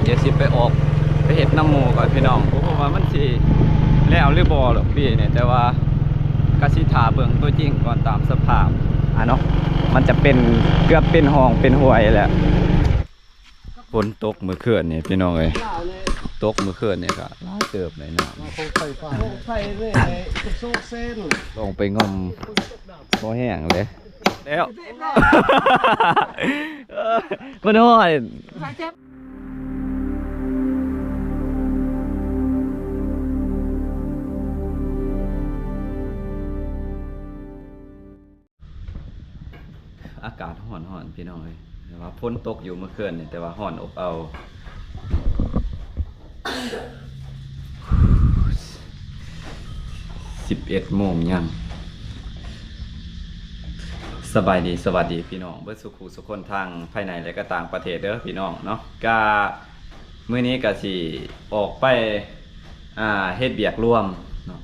ດຽວຊິໄປອອກໄປເຮັດນຳໝູ່ກ່ອນພີ່ນ້ອງ ບໍ່ຮູ້ວ່າມັນຊິແລ້ວຫຼືບໍ່ດອກປີນີ້ ແຕ່ວ່າກະຊິຖ້າເບິ່ງຕົວຈິງກ່ອນຕາມສະພາບ ອ່າເນາະ ມັນຈະເປັນ ເກືອບເປັນຮ່ອງເປັນຫ້ວຍແລ້ວ. ຝົນຕົກມື້ຄືນນີ້ພີ່ນ້ອງເອີຍ ຕົກມື້ຄືນນີ້ກະຫຼາຍເຕີບເລີຍນ້ຳ ລົງໄປງົມບໍ່ແຫ້ງເລີຍ ແລ້ວ ມັນຮ້ອນ. ອາກາດຮ້ອນໆ ພີ່ນ້ອງເອີຍ ແຕ່ວ່າຝົນຕົກຢູ່ເມື່ອຄືນນີ້ ແຕ່ວ່າຮ້ອນອົບເອົາ. ສິບເອັດໂມງຍັງ. ສະບາຍດີ ສະຫວັດດີພີ່ນ້ອງເບິດສູ່ ສູ່ຄົນທາງພາຍໃນ ແລະກະຕ່າງປະເທດເດີພີ່ນ້ອງເນາະ ກະມື້ນີ້ກະຊິອອກໄປ ອ່າ ເຮັດວຽກລວມເນາະ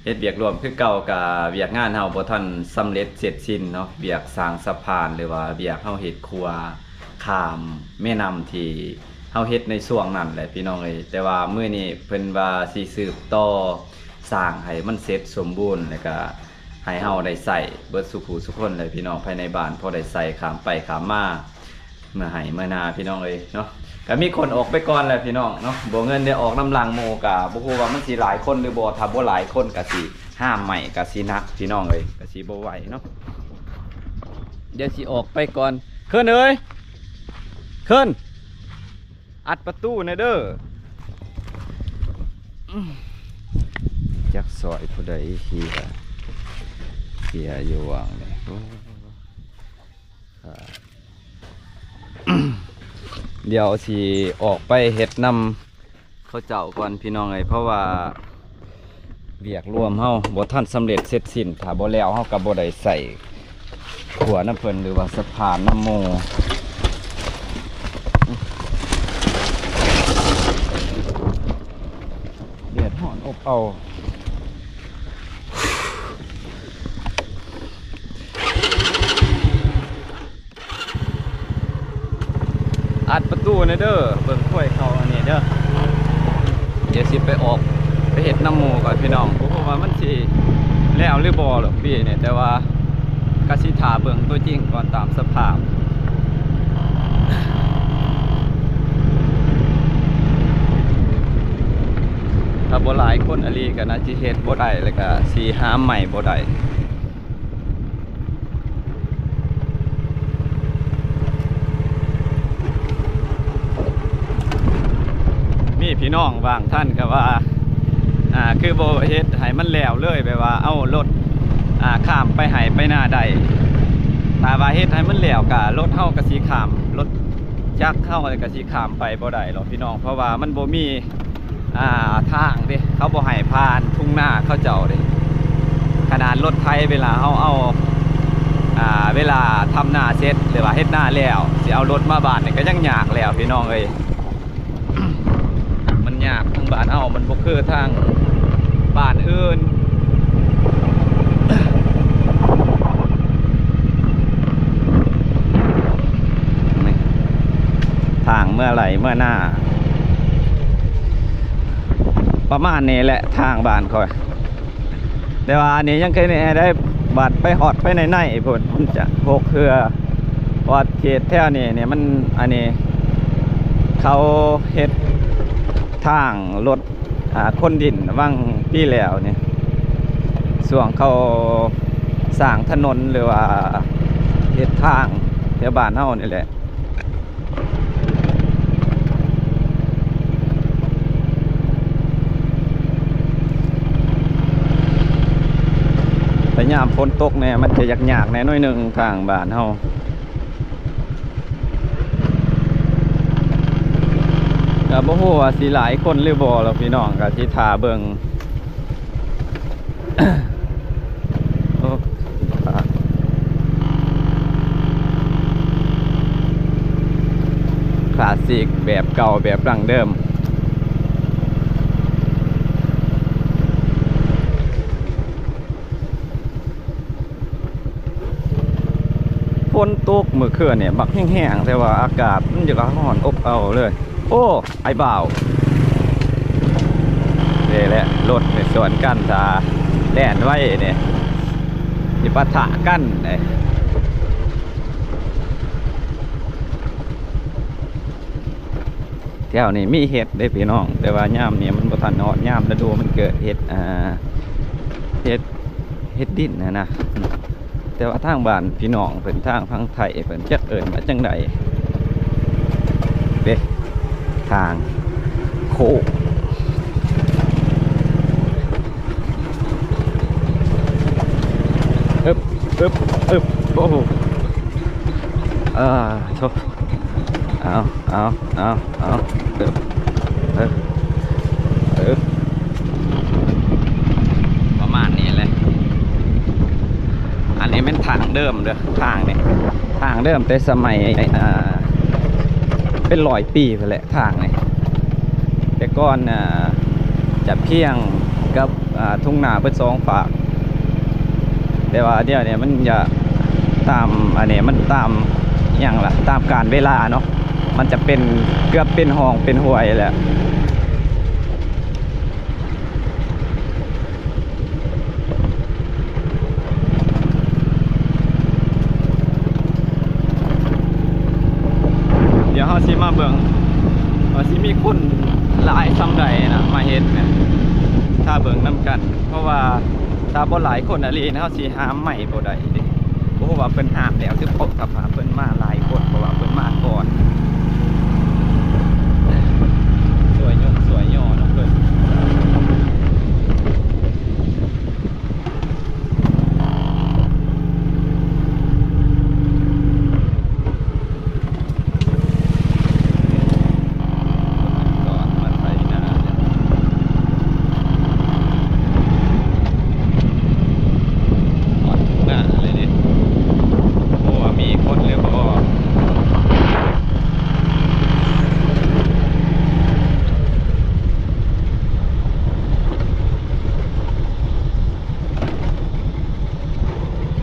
ເຮັດວຽກລວມຄືເກົ່າ ກະວຽກງານເຮົາບໍ່ທັນສຳເລັດເສັດສິ້ນເນາະ ວຽກສ້າງສະພານ ຫຼືວ່າວຽກເຮົາເຮັດຂົວຂ້າມແມ່ນ້ຳທີ່ເຮົາເຮັດໃນຊ່ວງນັ້ນແຫຼະພີ່ນ້ອງເອີຍ ແຕ່ວ່າມື້ນີ້ເພິ່ນວ່າຊິສືບຕໍ່ສ້າງໃຫ້ມັນເສັດສົມບູນ ແລະກະ ໃຫ້ເຮົາໄດ້ໃຊ້ເບິດສູ່ຜູ້ສູ່ຄົນເລີຍພີ່ນ້ອງ ພາຍໃນບ້ານ ພໍໄດ້ໃຊ້ຂ້າມໄປຂ້າມມາ ເມືອໄຮ່ເມືອນາພີ່ນ້ອງເອີຍເນາະ ກະມີຄົນອອກໄປກ່ອນແຫຼະພີ່ນ້ອງເນາະ ບໍ່ເງິນໄດ້ອອກນຳຫຼັງໝູ່ ກະບໍ່ຮູ້ວ່າມັນຊິຫຼາຍຄົນຫຼືບໍ່ ຖ້າບໍ່ຫຼາຍຄົນກະຊິຫາມໄມ້ກະຊິໜັກພີ່ນ້ອງເອີຍ ກະຊິບໍ່ໄຫວເນາະ ດຽວຊິອອກໄປກ່ອນ ເຄີນເອີຍ ເຄີນ. ອັດປະຕູແດ່ເດີ ຈັກຊອຍຜູ້ໃດເຄຍ ເຄຍຢູ່ຫວ່າງນີ້ ໂອ້ ດຽວຊິອອກໄປເຮັດນຳເຂົາເຈົ້າກ່ອນພີ່ນ້ອງເອີຍ ເພາະວ່າ ວຽກລວມເຮົາບໍ່ທັນສຳເລັດເສັດສິ້ນ ຖ້າບໍ່ແລ້ວເຮົາກະບໍ່ໄດ້ໃຊ້ຂົວນຳເພິ່ນ ຫຼືວ່າສະພານນຳໝູ່ ແດດຮ້ອນອົບເອົາ ອັດປະຕູແດ່ເດີ ເບິ່ງຂ້ອຍເຂົ້າອັນນີ້ເດີ ດຽວຊິໄປອອກໄປເຮັດນຳໝູ່ກ່ອນພີ່ນ້ອງ ບໍ່ຮູ້ວ່າມັນຊິແລ້ວຫຼືບໍ່ດອກປີນີ້ ແຕ່ວ່າກະຊິຖ້າເບິ່ງຕົວຈິງກ່ອນຕາມສະພາບ ຖ້າບໍ່ຫຼາຍຄົນອີ່ຫຼີກະໜ້າຊິເຮັດບໍ່ໄດ້ ແລ້ວກະຊິຫາມໄມ້ບໍ່ໄດ້. ມີພີ່ນ້ອງບາງທ່ານກະວ່າ ອ່າ ຄືບໍ່ເຮັດໃຫ້ມັນແລ້ວເລີຍ ແບບວ່າເອົາລົດ ອ່າ ຂ້າມໄປໄຮ່ໄປນາໄດ້ ຖ້າວ່າເຮັດໃຫ້ມັນແລ້ວກະລົດເຮົາກະຊິຂ້າມ ລົດຈັກເຮົາກະຊິຂ້າມໄປບໍ່ໄດ້ດອກພີ່ນ້ອງ ເພາະວ່າມັນບໍ່ມີ ອ່າ ທາງເດ້ ເຂົາບໍ່ໃຫ້ຜ່ານທົ່ງນາເຂົາເຈົ້າເດ້ ຂະໜາດລົດໄຖເວລາເຮົາເອົາ ອ່າ ເວລາທຳນາເສັດ ຫຼືວ່າເຮັດນາແລ້ວ ຊິເອົາລົດມາບ້ານນີ້ກະຍັງຍາກແລ້ວພີ່ນ້ອງເອີຍ ມັນຍາກ ທາງບ້ານເຮົາມັນບໍ່ຄືທາງບ້ານອື່ນ ນີ້ ທາງເມືອໄຮ່ເມືອນາ ປະມານນີ້ແຫຼະ ທາງບ້ານຂ້ອຍ ແຕ່ວ່າອັນນີ້ຍັງແຄ່ນີ້ໄດ້ ບາດໄປຮອດໄປໃນໆພຸ້ນ ມັນຈະຫົກເທື່ອ ເພາະວ່າເຂດແຖວນີ້ນີ້ມັນ ອັນນີ້ ເຂົາເຮັດທາງລົດ ອ່າ ຂົນດິນຫວ່າງປີແລ້ວນີ້ ຊ່ວງເຂົາສ້າງຖະໜົນ ຫຼືວ່າເຮັດທາງແຖວບ້ານເຮົານີ້ແຫຼະ ແຕ່ຍາມຝົນຕົກແດ່ ມັນຈະຍາກໆແດ່ໜ້ອຍໜຶ່ງ ທາງບ້ານເຮົາ ກະບໍ່ຮູ້ວ່າຊິຫຼາຍຄົນຫຼືບໍ່ລະພີ່ນ້ອງ ກະຊິຖ້າເບິ່ງ ໂອ້ ຄລາສສິກ ແບບເກົ່າ ແບບດັ້ງເດີມ ຝົນຕົກມື້ຄືນນີ້ບັກແຮງໆ ແຕ່ວ່າອາກາດມັນຢາກຮ້ອນອົບເອົາເລີຍ. ໂອ້ ອ້າຍບ່າວ ນີ້ແຫຼະ ລົດນີ້ສວນກັນ ຖ້າແລ່ນໄວນີ້ຊິປະທະກັນເດ້. ແຖວນີ້ມີເຫັດເດ້ພີ່ນ້ອງ ແຕ່ວ່າຍາມນີ້ມັນບໍ່ທັນຮອດຍາມລະດູມັນເກີດເຫັດ ອ່າ ເຫັດ ເຫັດດິນຫັ້ນນະ. ແຕ່ວ່າທາງບ້ານພີ່ນ້ອງເພິ່ນ ທາງຝັ່ງໄທເພິ່ນ ຈັກເອີ້ນວ່າຈັ່ງໃດເດ້. ທາງໂຄ້ງ ອຶບ ອຶບ ອຶບ ໂອ້ໂຫ ເອີ ໂທ້ ເອົາ ເອົາ ເອົາ ເອົາ ເອີ ເອີ ເອີ ປະມານນີ້ແຫຼະ. ອັນນີ້ແມ່ນທາງເດີມເດີ ທາງນີ້ ທາງເດີມແຕ່ສະໄໝ ອ່າ ເປັນຮ້ອຍປີພຸ້ນແຫຼະທາງນີ້. ແຕ່ກ່ອນ ອ່າ ຈະພຽງກັບ ອ່າ ທົ່ງນາເບິດສອງຟາກ ແຕ່ວ່າດຽວນີ້ມັນຈະຕາມ ອັນນີ້ມັນຕາມຫຍັງລະ ຕາມການເວລາເນາະ ມັນຈະເປັນ ເກືອບເປັນຮ່ອງເປັນຫ້ວຍແລ້ວ. ດຽວເຮົາຊິມາເບິ່ງວ່າຊິມີຄົນຫຼາຍສ່ຳໃດນະ ມາເຮັດນະ ຖ້າເບິ່ງນຳກັນ ເພາະວ່າຖ້າບໍ່ຫຼາຍຄົນອີ່ຫຼີ ເຮົາຊິຫາມໄມ້ບໍ່ໄດ້ເດ້. ບໍ່ຮູ້ວ່າເພິ່ນຫາມແລ້ວຫຼືບໍ່ ຖ້າວ່າເພິ່ນມາຫຼາຍຄົນ ເພາະວ່າເພິ່ນມາກ່ອນ ຊ່ວຍຍົກຊ່ວຍຍໍນຳເພິ່ນ.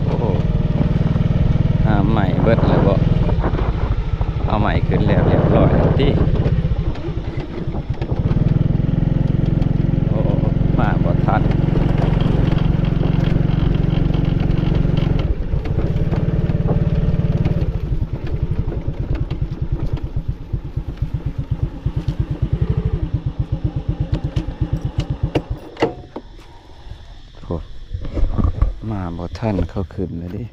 ໂອ້ໂຫ ຫາມໄມ້ເບິດແລ້ວເບາະ? ເອົາໄມ້ຂຶ້ນແລ້ວລຽບຮ້ອຍແລ້ວຕິ? ໂອ້ ມາບໍ່ທັນ. ໂອ້ ມາບໍ່ທັນ ເຂົາຂຶ້ນແລ້ວເດ້.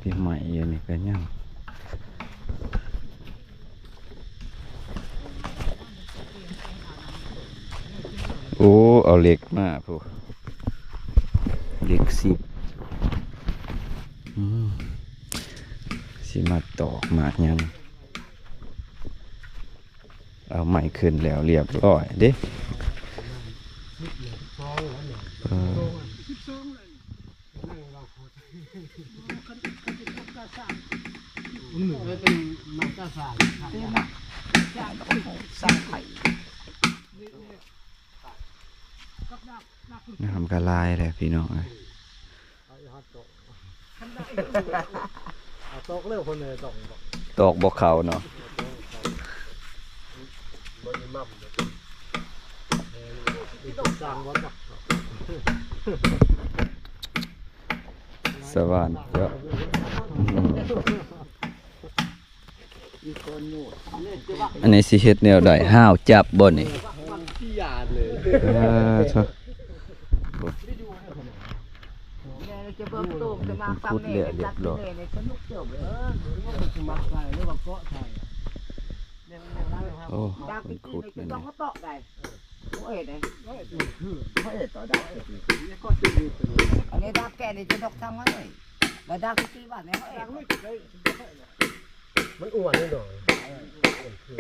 ປີໃໝ່ຢູ່ນີ້ກໍຍັງ ໂອ້ ເອົາເຫຼັກມາພຸ້ນ ເຫຼັກສິບ ອືມ ຊິມາຕອກມາຫຍັງ. ເອົາໄມ້ຂຶ້ນແລ້ວລຽບຮ້ອຍເດ້. ເອີ ນ້ຳກໍຫຼາຍແຫຼະພີ່ນ້ອງເອີຍ. ຕອກເລີຍຄົນເລີຍ ຕອກບໍ່ ຕອກບໍ່ເຂົ້າເນາະ. ບໍ່ໄດ້ໝັ້ນເລີຍ ເອີ ສ້າງບໍ່ຈັກ ສະຫວ່ານເຈາະ. ອັນນີ້ຊິເຮັດແນວໃດ? ຫ້າວຈັບບໍ່ນີ້? ເອີ ໂທ້ ເພິ່ນຂຸດແລ້ວລຽບຮ້ອຍ. ໂອ້ ເພິ່ນຂຸດແລ້ວນີ້. ອັນນີ້ດາກແກ່ນີ້ຈະດອກທາງນັ້ນເລີຍ ແລ້ວດາກທີ່ວ່າແມ່ນເຮົາເອງ ມັນອ້ວນນີ້ດອກ ເອີ ອ້ວນຄື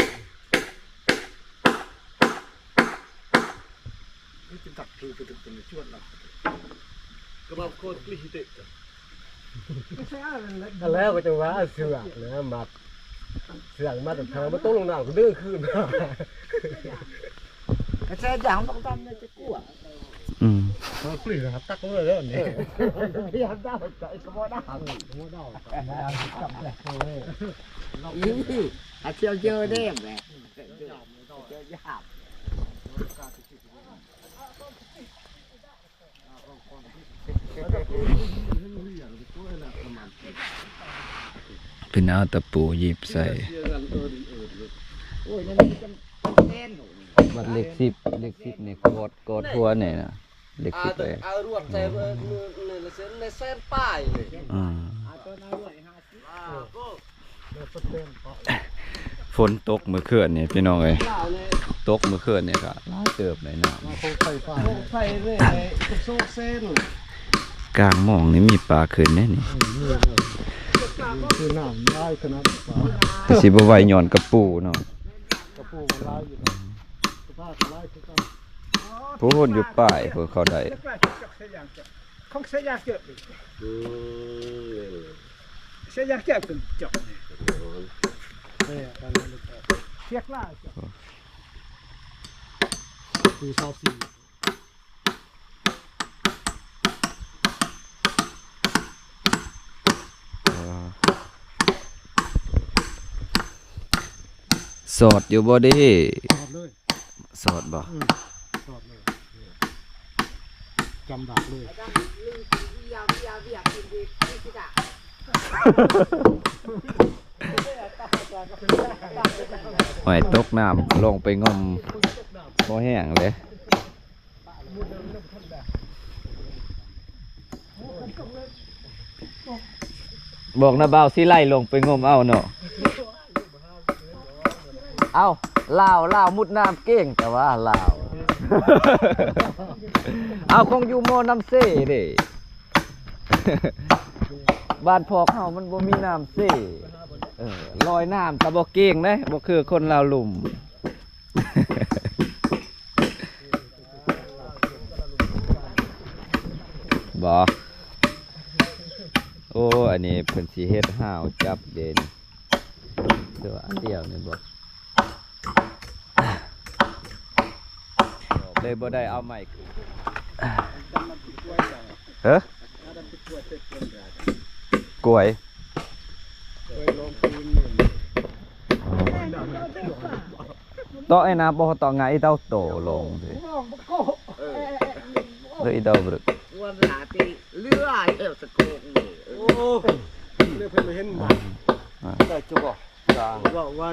ນີ້ເປັນຕັກຄືກະຕຶກຕົວນີ້ຈວດລະ ກະບາບໂຄດກລິເຕະ ກະແລ້ວກະຈະວ່າເຊືອກນະ ມັດ ເຊືອກມັດເອົາຕົກລົງນ້ຳກະດຶງຄືນ ກະແຊຢ່າງບັກດຳນະຈະກົວ ອືມ. ເຮົາປຸ້ຍນະ ຕັກເລີຍເດີນີ້ ເອີ ພະຍາຍາມດາວໃຈກໍບໍ່ດາວ ບໍ່ດາວ ອື ອາ ເຈົ້າເຈີເດ້ແບບ ເຈີຍາມ ເພິ່ນເອົາຕະປູຫຍິບໃສ່ ໂອ້ຍ ນັ້ນມັນຈຳເປັນ ບັດເລກສິບ ເລກສິບນີ້ກອດ ກອດຫົວແນ່ນະ ເລກສິບເລີຍ ເອົາລວດໃສ່ ເອີ ໃນແສນປາຍເລີຍ ອືມ ອ່າ ໂຕນັ້ນ ອ່າ ໂອ້ ຝົນຕົກມື້ຄືນນີ້ພີ່ນ້ອງເອີຍ ຕົກມື້ຄືນນີ້ກໍຫຼາຍເຕີບເລີຍນ້ຳ ຂອງໄຟຟ້າ ຂອງໄຟເລີຍ ກາງມອງນີ້ມີປາຂຶ້ນເດ້ນີ້ ອືມ ມີເລີຍ ຄືນ້ຳຫຼາຍຂະໜາດປາ ແຕ່ຊິບໍ່ໄຫວຍ້ອນກະປູເນາະ ກະປູມັນຫຼາຍຢູ່ ກະປາກໍຫຼາຍຄືກັນ ພຸ້ນຢູ່ປາຍພຸ້ນເຂົາໄດ້ ຂອງສະຫຍາງເກີດ ອືມ ສະຫຍາງເກີດເປັນເຈົ້ານີ້ ເອີ ເສຍກລາວເຈົ້າ ປີຊາວສີ່ ສອດຢູ່ບໍ່ເດ້? ສອດເລີຍ. ສອດບໍ່? ອືມ ສອດເລີຍ ຈຳດາກເລີຍ. ໂອ້ຍ ຕົກນ້ຳ ລົງໄປງົມບໍ່ແຮງເດ້. ບອກນະບ່າວຊິໄລ່ລົງໄປງົມເອົາເນາະ. ເອົ້າ ລາວ ລາວມຸດນ້ຳເກັ່ງ ແຕ່ວ່າລາວ ເອົາ ຄົງຢູ່ໝໍ້ນ້ຳເຊເດ້. ບ້ານພອກເຮົາມັນບໍ່ມີນ້ຳເຊ ເອີ ລອຍນ້ຳກໍບໍ່ເກັ່ງເດ້ ບໍ່ຄືຄົນລາວລຸ່ມ. ບໍ່ ໂອ້ ອັນນີ້ເພິ່ນຊິເຮັດຫາວຈັບເດນີ້ ເທື່ອອັນດຽວນີ້ບໍ່ ເລີຍບໍ່ໄດ້ເອົາໄມ້ ເອີ ກ້ວຍ ເຕາະໄອ້ນາບໍ່ເຕາະງາອີເຕົ້າໂຕລົງຊິ ເອີ ເລີຍອີເຕົ້າບຶກ ວັນລາຕິເລືອເອີສະໂກງນີ້ ໂອ້ ເລີຍເພິ່ນເຫັນບໍ່ ອ່າ ໄດ້ຈຸບໍ່ ເວົ້າວ່າ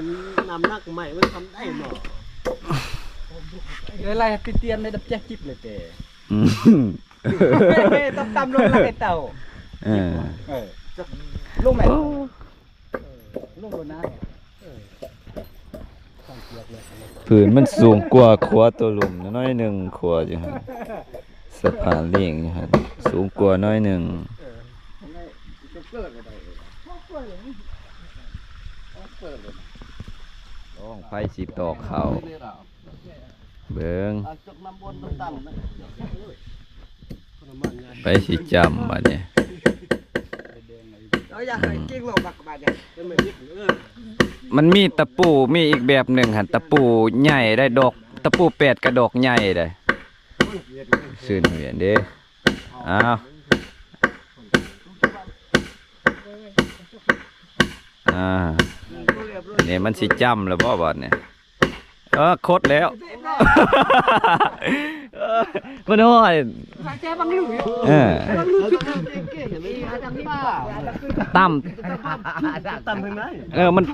ນ້ຳໜັກໄມ້ມັນທຳໄດ້ເນາະ ໄດ້ໄລ່ຕິຕຽມໃນດັບແຈກຈິບເລີຍແຕ່ ອືມ ເອີ ຕ່ຳໆລົງໄລ່ເຕົ້າ ເອີ ເອີ ລົງແມ່ນ ເອີ ລົງໂລດນະ ເອີ ພື້ນມັນສູງກວ່າຂົວຕົວລຸ່ມໜ້ອຍໜຶ່ງ ຂົວຢູ່ຫັ້ນ ສະພານລີງຢູ່ຫັ້ນ ສູງກວ່າໜ້ອຍໜຶ່ງ ເອີ ໂອ້ ໃຜຊິຕອກເຂົ້າ ເບິ່ງ ໃຜຊິຈ້ຳບາດນີ້ ມັນມີຕະປູ ມີອີກແບບໜຶ່ງຫັ້ນ ຕະປູໃຫຍ່ໄດ໋ ດອກ ຕະປູແປດກະດອກໃຫຍ່ໄດ໋ ຊື່ນຫວຽນເດ້ ອ້າວ ອ່າ ນີ້ມັນຊິຈ້ຳແລ້ວບໍ່ບາດນີ້? ເອີ ຄົດແລ້ວ ເອີ ມັນຮ້ອນ ເອີ ຕ່ຳ ຕ່ຳທາງໃດ ເອີ ມັນ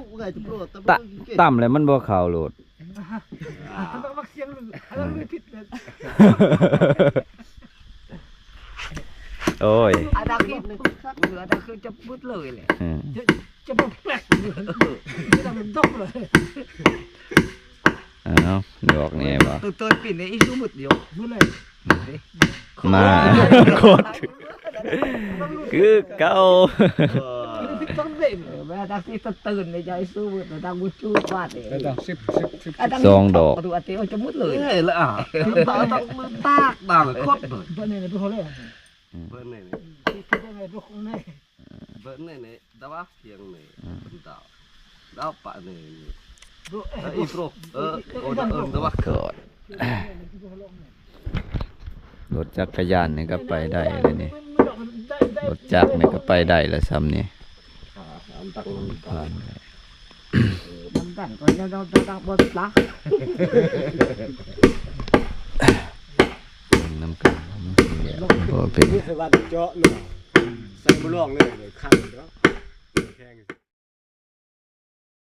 ຕະ ຕ່ຳແລ້ວມັນບໍ່ເຂົ້າໂລດ ໂອ້ຍ ອັນນັ້ນຄືປຶກສັກເຫຼືອ ອັນນັ້ນຄືຈະປຶດເລີຍແຫຼະ ອືມ ຈະ ຈະບໍ່ແປກເລີຍ ຈະເປັນດົກເລີຍ ອ້າວ ດອກນີ້ບໍ່ ຕົວ ຕົວປິ່ນນີ້ອີກສຸໝົດຢູ່ ມາ ໂຄດ ຄືເກົ່າ ຕ້ອງເດ້ງ ແມ່ນ ດັງຊິຕື່ນໃນໃຈສູ້ ແມ່ນ ດັງບໍ່ຈູດບາດນີ້ ແມ່ນ ສິບ ສິບ ສິບ ສອງດອກ ປະຕູອັນເຕ ໂອ້ຍ ຈະໝົດເລີຍ ເອີ ລະ ອ່າ ຕ້ອງ ຕ້ອງຕາກ ດັງ ໂຄດເບີ ເບີນີ້ ເບີນີ້ ເບີນີ້ ເບີນີ້ ດາວາພຽງນີ້ ອືມ ເປັນດາວ ດາວປະນີ້ ເອີ ອີໂປຣ ເອີ ໂອດາເອີນດາວາ ໂຄດ ໂອ້ ລົດຈັກກະຍານນີ້ກໍໄປໄດ້ແລ້ວນີ້ ລົດຈັກນີ້ກໍໄປໄດ້ແລ້ວຊ່ຳນີ້ ຜ່ານໄດ້ ມັນດັນກໍຍັງຕ້ອງຕັກບໍ່ປາ ເບິ່ງນຳກັນ ບໍ່ເປັນ ມີສະຫວັດເຈາະເນາະ ໃສ່ບໍ່ລອງເລີຍ ຄັນເນາະ ແຂງ